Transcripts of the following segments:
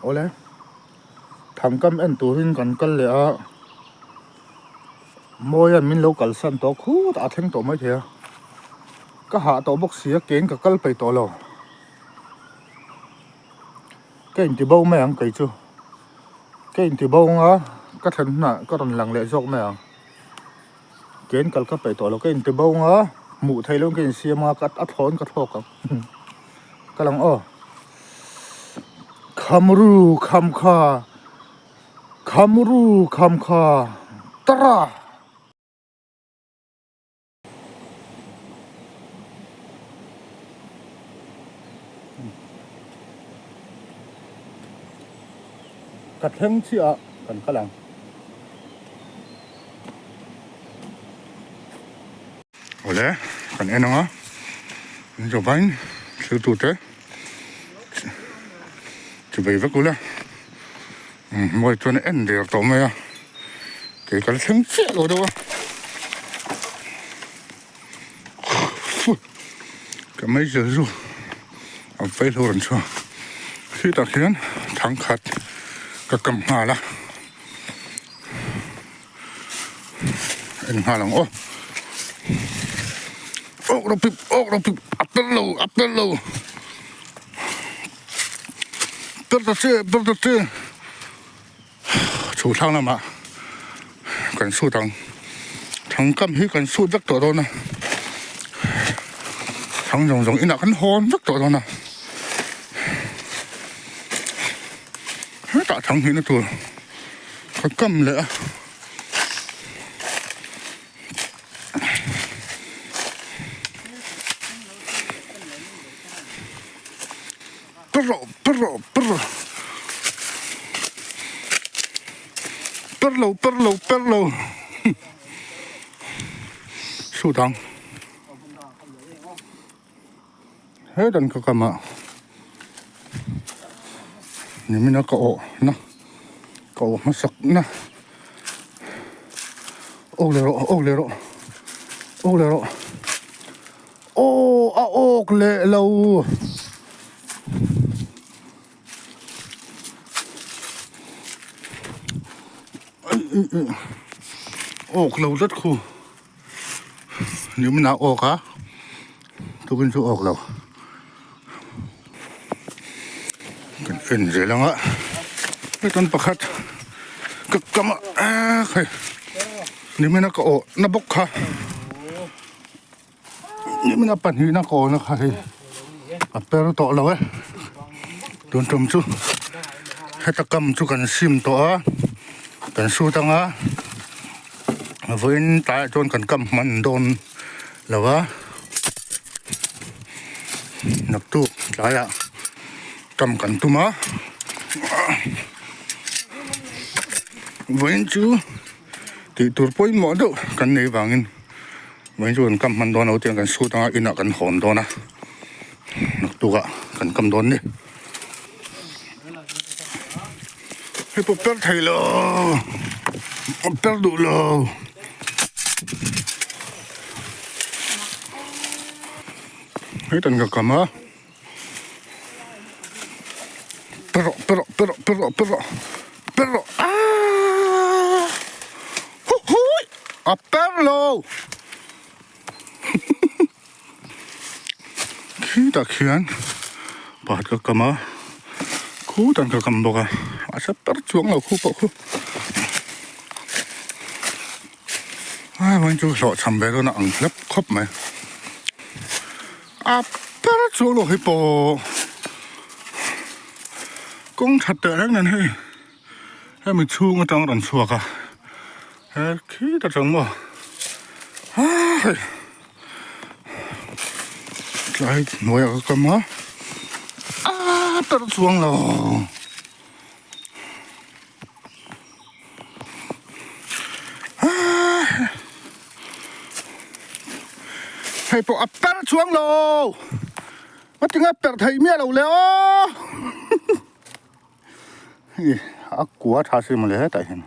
Awle, thangkam en turin kan kal leh a, Mawia'n min lo kalsan tawh khut a, a thleng tawh maithei a, ka hah tawh bawk si a, kein ka kal peih tawh lo. Ka inti bo mai ang kei chu, ka inti bo anga ka thlen hunah ka rawn lang leh zawk mai ang. Kein kal ka peih tawh lo, ka inti bo anga hmuh theih loh in ka insiam anga ka a thlawn ka thlawk ang. Ka lang aw. Khamru khamkha Khamru khamkha Tara! Ka thleng chiah ah kan kal ang. Awle kan en ang a, in zawvain thil tute chi vei vek ula, mawi chuan a en der tawh mai a, kei ka la thleng chiah lo deuh a. Ka meizel chu a vei hlur an chhuak khitah khian thangkhat ka kam nghal a en nghal ang aw awk ro pip awk ro pip a per lo a per lo per ta che per ta che. Chhuh thlang lamah kan sut ang thangkam hi kan sut vek tawh dawn a thang zawng zawng inah kan hawn vek tawh dawn a hetah thang hnihna tur ka kam leh a. Perh perh perh perh lo perh lo perh lo shoot ang hetan ka kam ah nimina ka awh na ka awh hmasak na awk leh rawh awk leh rawh awk leh rawh. Aw a awk leh lo. Awk lo zet khu nimin ah awk a tukin chu awk lo kan en zel ang a hetiang pakhat ka kam a hei nimin a ka awh na bawk kha. Nimina pahnihna kawna kha hei a per tawh lo e tun tum chu heta kam chu kan sim tawh a kan sut anga vawiin tlaiah chuan kan kam hman dawn lo a naktuk tlaiah kam kan tum a vawiin chu tih tur pawimawh deuh kan nei vangin. Vawiin chu kan kam hman dawn lo tiang kan sut anga inah kan hawn dawn a naktuk ah kan kam dawn ni hei pawh per thei lo a per duh lo hei tan ka kam a per rawh per rawh per rawh per rawh per rawh per rawh aaa huhui a per lo khitah khian pakhat ka kam a khutah ka kam bawk a a sa per chuang lo khu pawh khu a vawiin chu hlawhchham ve dawn a ang hlep khawp mai. A per chu lo hi pawh kawng that teh reng nen hei hemi chhung atang rawn chhuak a he khi ta chang maw hei tlai hnuaiah ka kam a a per chuang lo. Hei pawh a per chuang lo a tinge per theih miah lo le aw hei a kua tha si mawle hetah hian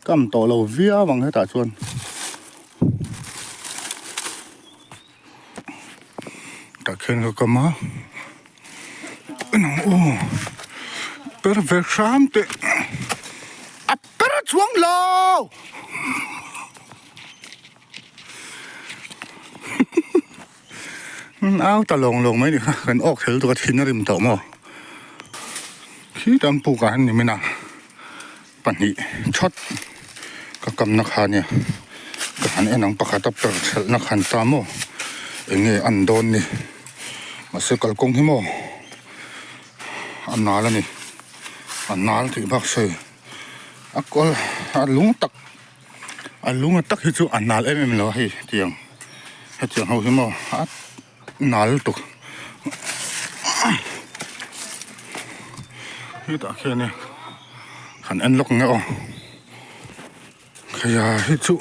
kam tawh lo viau ang hetah chuan. khian ka kam a enang aw per ve hram teh a per chuang lo au ta lawng lawng mai ni kha kan awk thel tuk a thin a rim tawh maw khitah an puk ah hian ni min a. Pahnih thawt ka kamna kha nia ka han en ang pakhat a per thelhna khan ta maw eng nge an dawn ni mahse kalkawng hi maw a nal a ni a nal tih bak sawi a kawl a lung tak a lung a tak hi chu a nal em em lo a hei tiang hetiang ho hi maw a nal lutuk hetah khian in han en lawk ang e aw khaia hi chu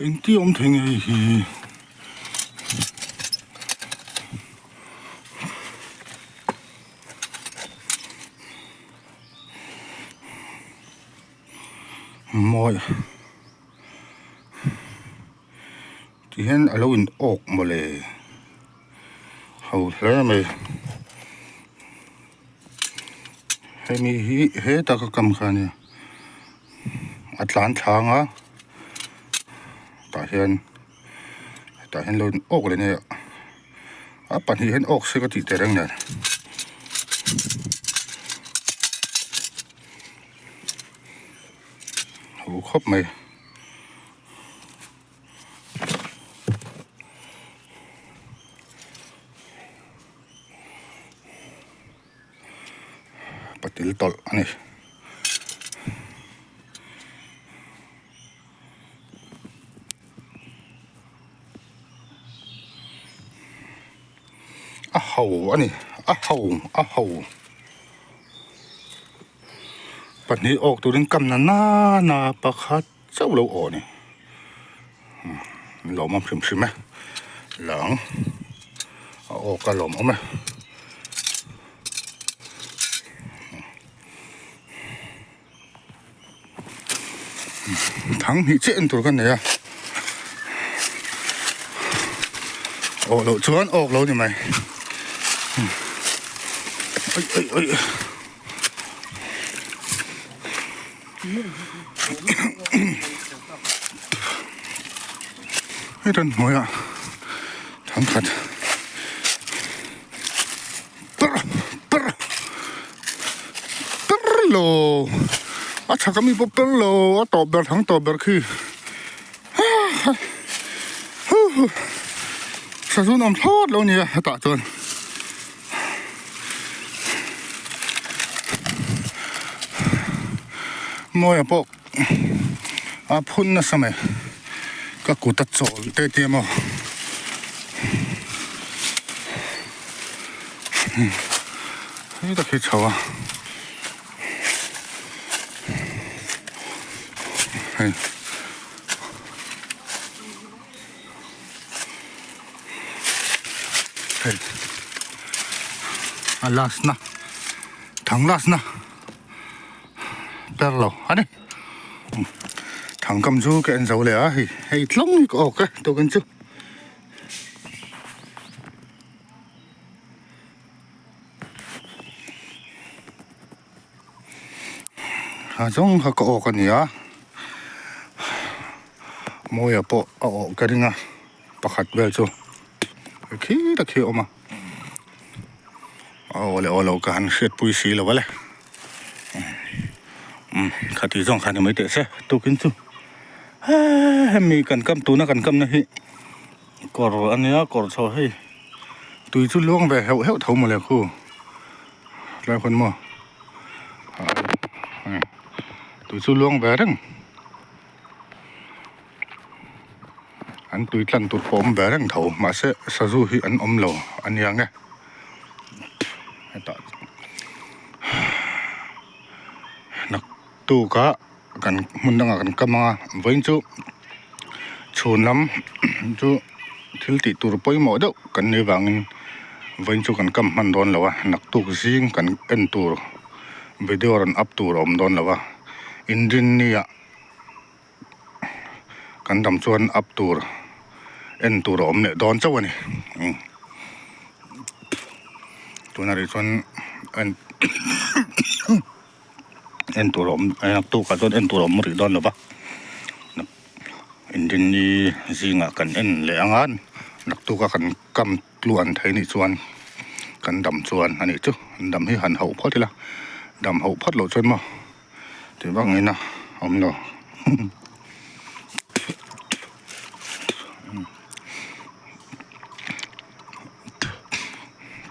engti awm thei nge hei hi. Mawi. Ti hian a lo in awk mawle ho hle mai hemi hi heta ka kam kha ania a tlan thlang a tah hian tah hian lo in awk leh nia a pahnih hian awk se ka tih teh reng nen. Ho khawp mai. Patil tawlh a ni. A ho a ni a ho a ho. Pahnih awk turin kam na nana pakhat chauh lo aw ni lawm awm hrim hrim e lang a awk a lawm awm e thang hnih chiah en tur ka nei a awh loh chuan awk lo ni mai oi oi oi hei tan hnuaiah thang khat per per per lo a chhak ami pawh per lo a tawp ber thang tawp ber khi sazun awm thlawt lo nia hetah chuan. Mawia pawh a phun nasa mai ka kut a chawl te te maw hei tak hi chho a hei. Hei a last na thang last na per lo a ni thang kam chu ka en zo leh a hei hei tlawng hi ka awk e tukin chu. Ha zawng kha ka awk a ni a mawia pawh a awh ka ring a pakhat vel chu khi tak hi a awm a a awh leh awh loh ka han hriatpui si lo ale umm khati zawng kha ni mai teh se tukin chu hemi kan kam tuna kan kamna hi kawr a nia kawr chho hei tui chu luang ve heuh heuh tho mawle khu. Tlai hun maw tui chu luang ve reng an tui tlan tur pawh awm ve reng tho mahse sazu hi an awm lo a nia nge hetah naktuk ah kan hmun dangah kan kam anga vawiin chu chhun lam chu thil tih tur pawimawh deuh kan nih vangin vawiin chu kan kam hman dawn lo a naktuk zing kan en tur video rawn up tur a awm dawn lo a inrinni ah kan dam chuan up tur en tur a awm leh dawn chauh a ni. Tunah rih chuan en en tur a awm naktukah chuan en tur a awm rih dawn lo va inrinni zingah kan en leh ang a naktuka kan kam tluan thei nih chuan kan dam chuan a nih chu dam hi han hauh phawt ila dam hauh phawt loh chuan maw tih vak ngaihna a awm lo.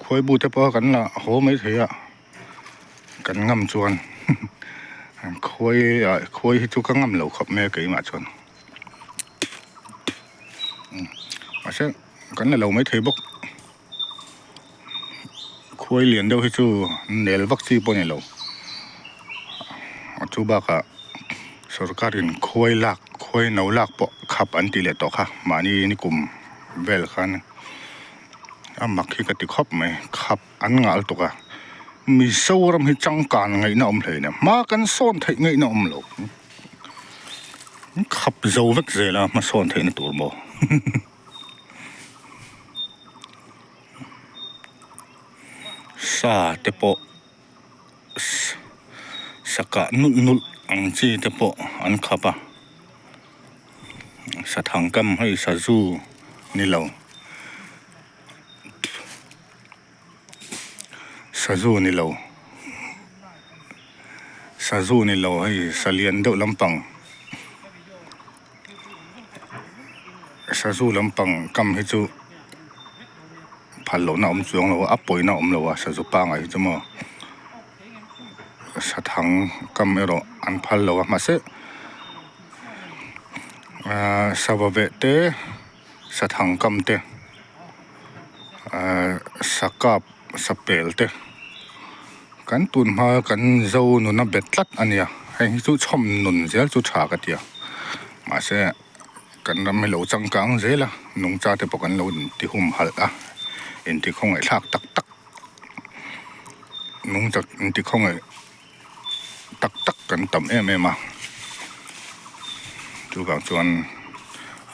Khuaibu te pawh kan la haw mai thei a kan ngam chuan khuai ah khuai hi chu ka ngam lo khawp mai a keimah chuan mahse kan la lo mai thei bawk khuai lian deuh hi chu nel vak chi pawh a ni lo chu bakah sorkar in khuai lak khuai no lak pawh khap an tih leh tawh kha mahni nikum vel khan a mak hi ka ti khawp mai khap an nghal tuk a Mizoram hi changkan ngaihna awm hlei nen hma kan sawn theih ngaihna awm lo khap zo vek zel a hmasawn theihna tur maw. Sa te pawh sa kah nulh nulh ang chi te pawh an khap a sathang kam hei sazu ni lo sazu ni lo sazu ni lo hei sa lian deuh lampang. Sazu lampang kam hi chu phal lohna a awm chuang lo a a pawina a awm lo a sazu pangai hi chu maw sathang kam erawh an phal lo a mahse ahh sava veh te sathang kam te ahh sakap sapel te kan tun hma kan zo nuna bet tlat a nia heng hi chu chhawm nun zel chu tha ka ti a mahse kan ram hi lo changkang zel a nungcha te pawh kan lo ti hum halh a inti khawngaih thlak tak tak nungcha inti khawngaih tak tak kan tam em em a chuvang chuan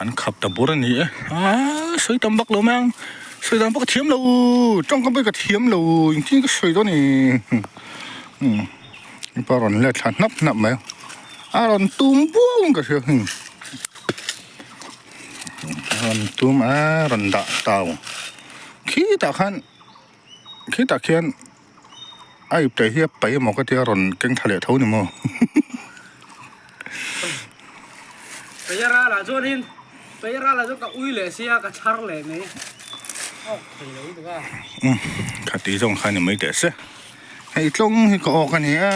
an khap ta bur a ni e aaa sawi tam vak lo mai ang sawi dan pawh ka thiam lo tawngkam pawh hi ka thiam lo engtin ka sawi dawn ni umm mipa rawn let thla hnap hnap mai a rawn tum buau in ka hria a rawn tum a rawn dah tau khitah khan khitah khian. A ip teh hi a paih emaw ka tia rawn keng thla leh tho ni maw. Peira lah chuanin Peira lah chuan ka ui leh sia ka chhar leh mai awk thei lo lutuk a. Umm khati zawng kha ni mai teh se. Hei tlawng hi ka awk a ni a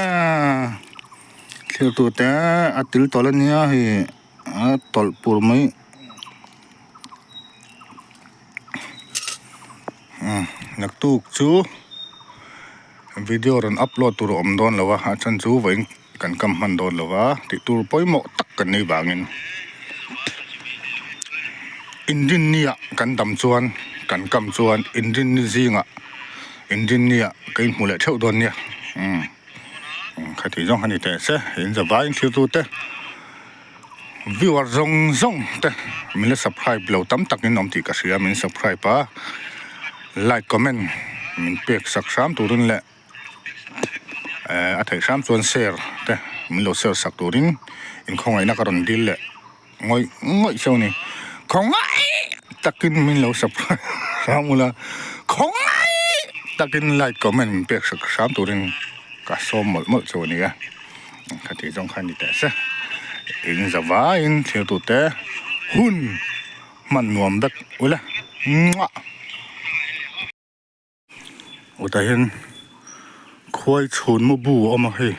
thlir tur te a til tawlh a nia hei a tawlh pur mai. Naktuk chu video rawn upload tur a awm dawn lo a a chhan chu vawiin kan kam hman dawn lo va tih tur pawimawh tak kan nei vangin inrinni ah kan dam chuan kan kam chuan inrinni zingah inrinni ah ka inhmu leh theuh dawn nia umm khati zawng a ni teh se in zavaiin thlir tute. Viewer zawng zawng te min la subscribe lo tam tak in awm tih ka hria min subscribe a like comment min pek sak hram turin leh eh a theih hram chuan share te min lo share sak turin inkhawngaihna ka rawn dil leh ngawih ngawih cheu a ni khawngaih takin min lo subscribe hram ula khawngaih takin like comment min pek sak hram turin ka sawm mawlh mawlh cheu a ni a. Khati zawng kha ni teh se in za vaiin thlir tute hun hman nuam vek ula muah utah hian khuai chhun mu bu a awm a hei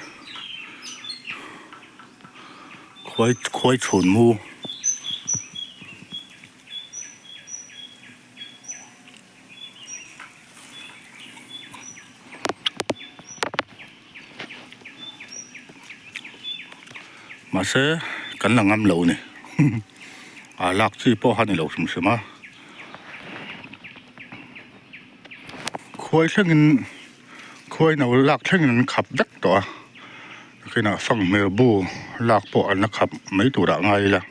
khuai khuai chhun mu. Mahse kan la ngam lo a ni a lak chi pawh a ni lo hrim hrim a khuai thlengin khuai no lak thlengin an khap vek tawh a nakinah fanghmir bu lak pawh an la khap mai turah ngai ila.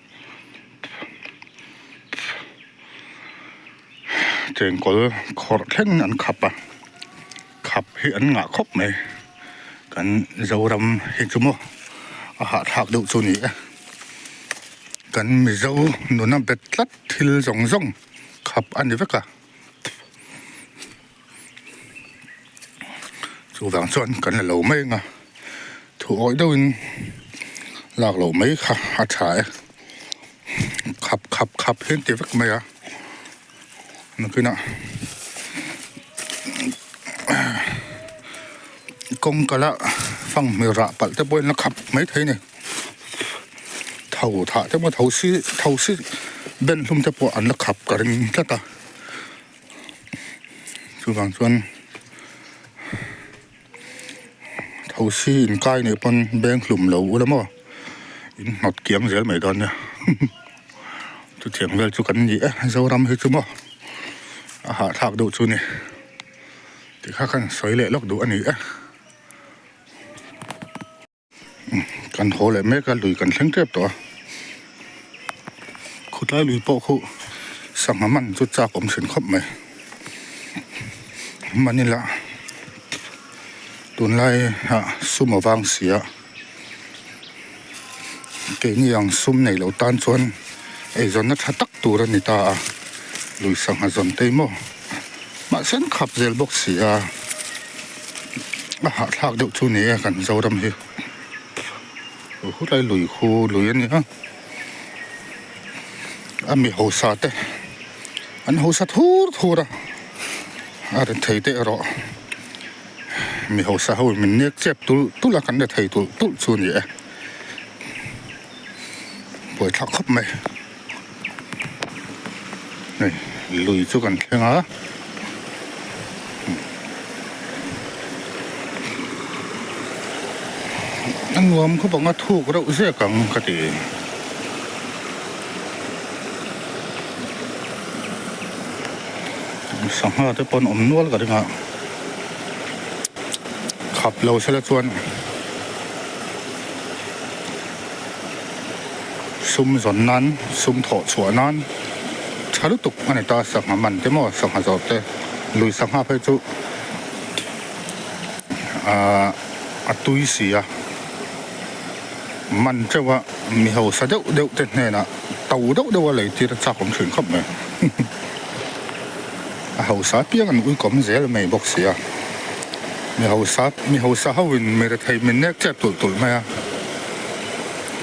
Chengkawl khawrh thleng an khap a. Khap hi an ngah khawp mai. Kan Zoram hi chu maw a hahthlak deuh chu ni e. Kan Mizo nuna bet tlat thil zawng zawng khap a ni vek a. Chuvang chuan kan la lo mai ang a, thu awih deuhin lak loh mai kha a tha e. Khap khap khap hi an ti vek mai a. Nakinah kawngka la fanghmir rah palh te pawhin la khap mai thei a ni. Tho thah te pawh tho si tho si ben hlum te pawh an la khap ka ring tlat a. Chuvang chuan tho si inkai nih pawn beng hlum lo ula maw in hnawt kiang zel mai dawn nia chutiang vel chu kan ni e Zoram hi chu maw a hahthlak deuh chu ni tih kha khan sawi leh lawk duh a ni e. Kan haw leh mek a lui kan thleng tep tawh a khawtlai lui pawh khu sangha man chu chak awm thin khawp mai manila tunlai ah sum a vang si a keini ang sum nei lo tan chuan eizawnna tha tak tur a ni ta a lui sangha zawn te hi maw mahse an khap zel bawk si a. A hahthlak deuh chu ni e kan Zoram hi khawtlai lui khu lui a ni a a mi hausa te an hausa thur thur a a ren thei te erawh mi hausa ho in min nek chep tulh tulh a kan la thei tulh tulh chu a ni e buaithlak khawp mai hei lui chu kan thleng a a nuam khawp ang a thuk reuh zek ang ka ti sangha te pawh an awm nual ka ring a khap lo sela chuan. Sum zawn nan, sum thawh chhuah nan tha lutuk a ni ta, sangha man te maw, sangha zawrh te, lui sangha phei chu ahh a tui si a, man teuh a mi hausa deuh deuh te hnenah to deuh deuh a lei tir a chak awm thin khawp mai a hausa apiang an uikawm zel mai bawk si a, mi hausa mi hausa ho in mi rethei min nek chep tulh tulh mai a.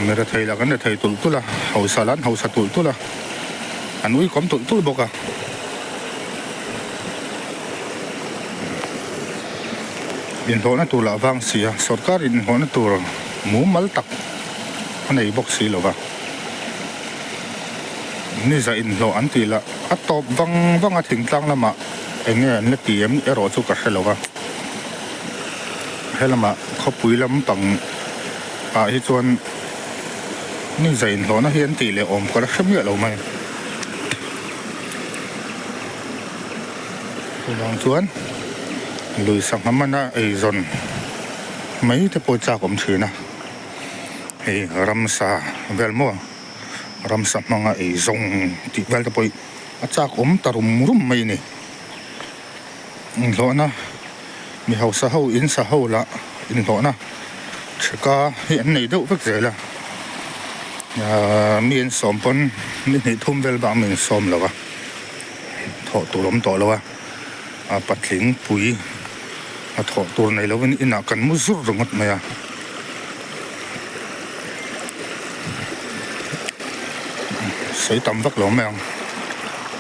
Mi rethei lah kan rethei tulh tulh a, hausa lah an hausa tulh tulh a, an uikawm tulh tulh bawk a. Inhlawhna tur lah vang si a, sorkar in inhlawhna tur mumal tak a nei bawk si lo va. Niza inhlawh an tih lah a tawp vang vang a thingtlang lamah eng nge an la ti em erawh chu ka hre lo va. Helamah khawpui lampang ah hi chuan ni zai inhlawhna hi an tih leh awm ka la hre miah lo mai. Chuvang chuan lui sangha mana eizawn mai te pawh chak awm thin a, hei ramsa vel maw ramsa hmanga eizawng tih vel te pawh hi a chak awm ta rum rum mai a ni. Inhlawhna mi hausa ho in sa ho lah inhlawhna theka hi an nei deuh vek zel a ahh mi an sawm pawn ni hnih thum vel bak mi an sawm lo a thawh tur awm tawh lo a a patling pui a thawh tur nei lovin inah kan mu zur ringawt mai a. Sawi tam vak lo mai ang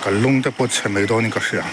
ka lung te pawh chhe mai dawnin ka hria.